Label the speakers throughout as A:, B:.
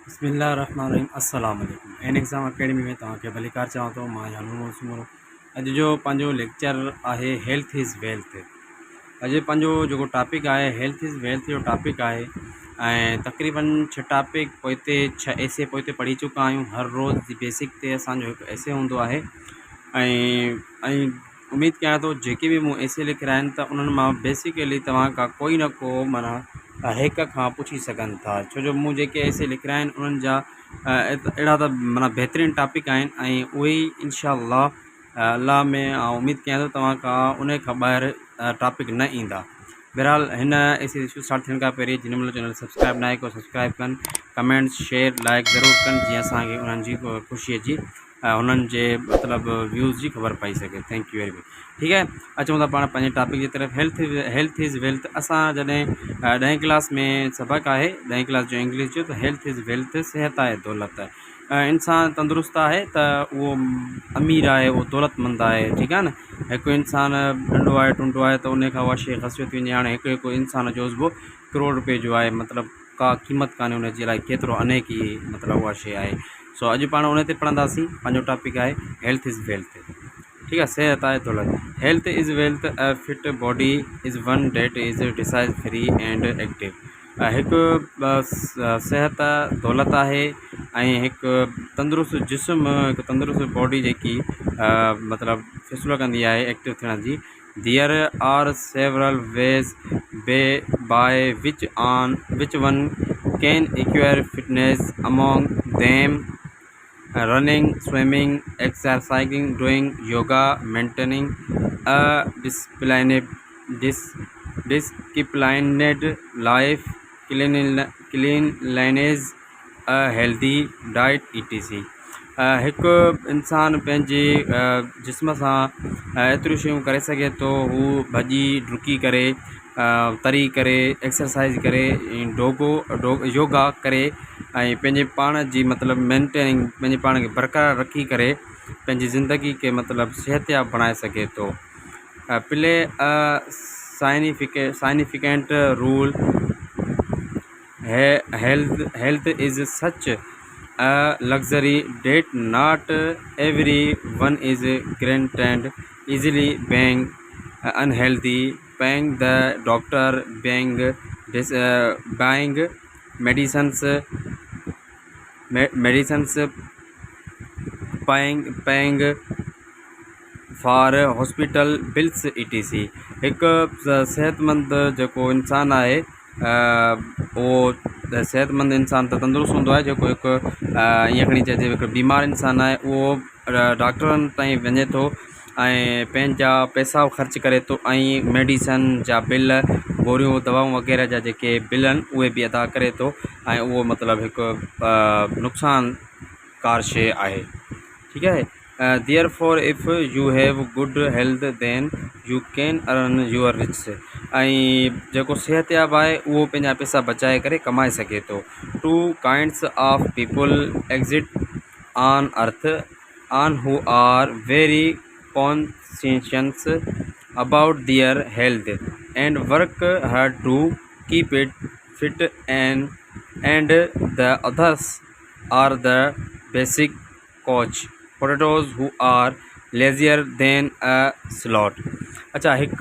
A: بسم الله الرحمن الرحيم السلام عليڪم اين ايگزام اڪيڊمي ۾ توهان کي ڀليڪار چوان ٿو مان آهيان نور سومرو اڄ جو پنهنجو ليڪچر آهي هيلٿ از ويلٿ اڄ پنهنجو جيڪو ٽاپڪ آهي هيلٿ از ويلٿ جو ٽاپڪ آهي ۽ تقريبن ڇهه ٽاپڪ پوئتي ڇهه ايسي پوئتي پڙهي چڪا آهيون هر روز جي بيسڪ تي اسانجو هڪ ايسي هوندو آهي ۽ ۽ اميد ڪيان ٿو جيڪي به مون ايسي لکيا آهن ته انهن مان بيسيڪلي توهان کان ڪوئي نه ڪو معنيٰ هڪ کان پڇي سگهن ٿا ڇو جو مون جيڪي ايسي لکيا آهن انهن جا اهڙا ته معنيٰ بهترين ٽاپڪ آهن ۽ اهي ئي انشاء الله الله ۾ آئون اميد ڪيان ٿو توهان کان ان کان ٻاهر ٽاپڪ نه ايندا بهرحال هن ايسي اشو اسٽارٽ ٿيڻ کان پهرين جن مهل چينل سبسڪرائب ناهي ڪيو سبسڪرائب ڪن ڪمينٽس شيئر لائڪ ضرور ڪن جيئن اسانکي انهن جي خوشي جي ۽ انهن جي مطلب ويوز جي خبر پئي سگهي thank you very much ٺيڪ آهي اچون ٿا پاڻ پنهنجي ٽاپڪ جي طرف هيلٿ هيلٿ is wealth اسان جڏهن ڏهين ڪلاس ۾ سبق آهي ڏهين ڪلاس جو انگلش جو ته هيلٿ is wealth صحت آهي دولت انسان تندرست آهي ته اهو امير آهي اهو دولت مند آهي ٺيڪ آهي نه هڪ انسان ننڍو آهي ٽنڊو آهي ته ان کان اها شي کسيو ٿي وڃي هاڻي هڪ هڪ انسان جو عضوو ڪروڙ روپئي جو آهي مطلب ڪا قيمت ڪانهي ان جي الائي ڪيترو انيڪ ئي مطلب اها شي آهي سو اڄ پاڻ ان تي پڙهنداسين پنهنجو ٽاپڪ آهي هيلٿ از ويلٿ ٺيڪ آهي صحت آهي دولت health is wealth a fit body is one that is disease free and active هڪ صحت دولت آهي ۽ هڪ تندرست جسم هڪ تندرست باڊي جيڪي مطلب فيصلو ڪندي آهي ايڪٽو ٿيڻ جي there are several ways by which on which one can acquire fitness among them running swimming exercising doing yoga maintaining a disciplined life cleanliness a healthy diet E T C هڪ انسان پنهنجي جسم سان ايتريون شيون ڪري سگهي ٿو هو ڀڄي ڊڪي ڪري تري ڪري ايڪسرسائز ڪري ڊوگو يوگا ڪري ۽ پنهنجي پاڻ جي مطلب مينٽيننگ پنهنجي پاڻ کي برقرار رکي ڪري پنهنجي زندگي کي مطلب صحتياب بڻائي سگهي ٿو play a significant role health is such a luxury that not every one is granted easily being unhealthy paying the doctor being buying medicines medicines paying paying for hospital bills E T C هڪ صحتمند جيڪو انسان آهي اهو صحتمند انسان ته تندرست هوندو آهي جيڪو هڪ ائين کڻي چئجي هڪ بيمار انسان آهي اهو ڊاڪٽرن تائين وڃي ٿو ۽ پنهنجا پئسا به خرچ ڪري ٿو ۽ ميڊيسن جا بل گوريون دوائون وغيره جا جيڪي بل آهن اهي به ادا ڪري ٿو ۽ اهو مطلب هڪ نقصان ڪار شيء آهي ٺيڪ آهي therefore if you have good health then you can earn your riches ۽ جيڪو صحتياب آهي اهو پنهنجا پئسا بچائي ڪري ڪمائي سگهي ٿو two kinds of people exist on earth one who are very conscious about their health and work hard to keep it fit and the others are the basic couch potatoes who are lazier than a sloth اڇا هڪ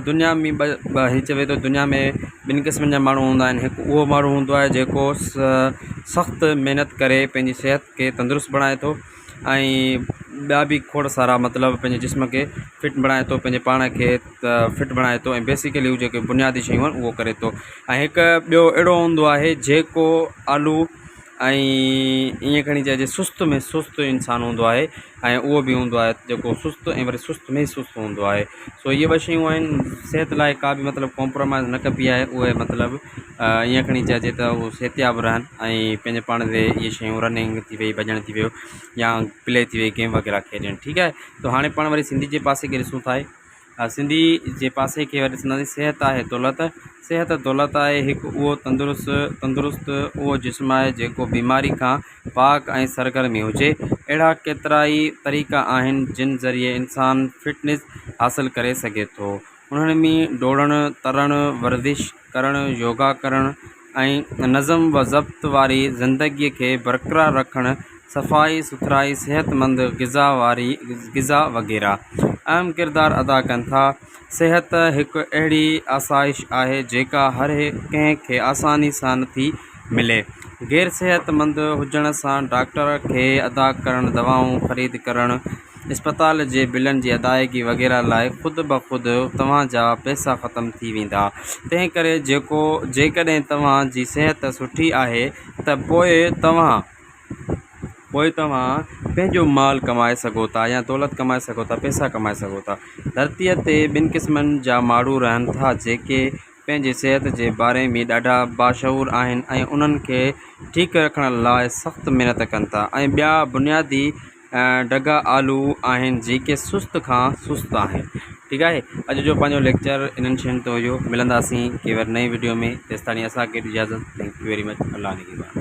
A: دنيا ۾ ٻه هي چوي ٿو دنيا ۾ ٻن قسمن جا ماڻهو هوندا آهن هڪ اهو ماڻهو هوندو آهي جيڪو سخت محنت ڪري پنهنجي صحت کي تندرست بڻائي ٿو ۽ ٻيا به کوڙ سارا مطلب پنهنجي جسم کي فٽ بڻائي ٿو پنهنجي پاڻ کي فٽ بڻائي ٿو ۽ بيسيڪلي هو جيڪي بنيادي شيون آهن اهو ڪري ٿو ۽ هڪ ٻيو اهڙو هوندو آهي جيڪو آلو ۽ ائين کڻي چئجي سست ۾ سست انسان هوندو آهي ۽ اهو به هوندو آهي جيڪو سست ۽ وري سست ۾ سست هوندو آهي سو اهي ٻه شيون آهن صحت لاء ڪا به مطلب ڪمپرومائز نه ڪبي آهي اهي مطلب ائين کڻي چئجي ته اهو صحتياب رهن ۽ پنهنجي پاڻ تي اهي شيون رننگ ٿي وئي ڀڄڻ ٿي ويو يا پلي ٿي وئي گيم وغيره کيڏن ٺيڪ آهي ته هاڻي پاڻ وري سنڌي جي پاسي کي ڏسون ٿا سنڌي جي پاسي کي وري ڏسنداسين صحت آهي دولت صحت دولت آهي هڪ اهو تندرست تندرست اهو جسم آهي جيڪو بيماري کان پاڪ ۽ سرگرمي هجي اهڙا ڪيترائي طريقا آهن جن ذريعي انسان فٽنس حاصل ڪري سگهي ٿو انهن ۾ ڊوڙڻ ترڻ ورزش ڪرڻ يوگا ڪرڻ ۽ نظم و ضبط واري زندگيء کي برقرار رکڻ، صفائي سٿرائي، صحتمند غذا واري غذا وغيره اهم ڪردار ادا ڪن ٿا. صحت هڪ اهڙي آسائش آهي جيڪا هر ڪنهن کي آساني سان نٿي ملي. غير صحتمند هجڻ سان ڊاڪٽر کي ادا ڪرڻ، دوائون خريد ڪرڻ، اسپتال جي بلن جي ادائيگي وغيره لاء خود بخود توهان جا پئسا ختم ٿي ويندا. تنهن ڪري جيڪو جيڪڏهن توهان جي صحت سٺي آهي ته پوء توهان پوء توهان پنهنجو مال ڪمائي سگهو ٿا يا دولت ڪمائي سگهو ٿا پئسا ڪمائي سگهو ٿا. ڌرتيء تي ٻن قسمن جا ماڻهو رهن ٿا جيڪي پنهنجي صحت جي باري ۾ ڏاڍا باشعور آهن ۽ انهن کي ٺيڪ رکڻ لاء سخت محنت ڪن ٿا ۽ ٻيا بنيادي ڊگها آلو آهن جيڪي سست کان سست آهن ٺيڪ آهي اڄ جو پنهنجو ليڪچر انهن شين تي هيو ملنداسين ڪي وري نئين وڊيو ۾ تيستاڻي اسان کي اجازت thank you very much الله نگهبان.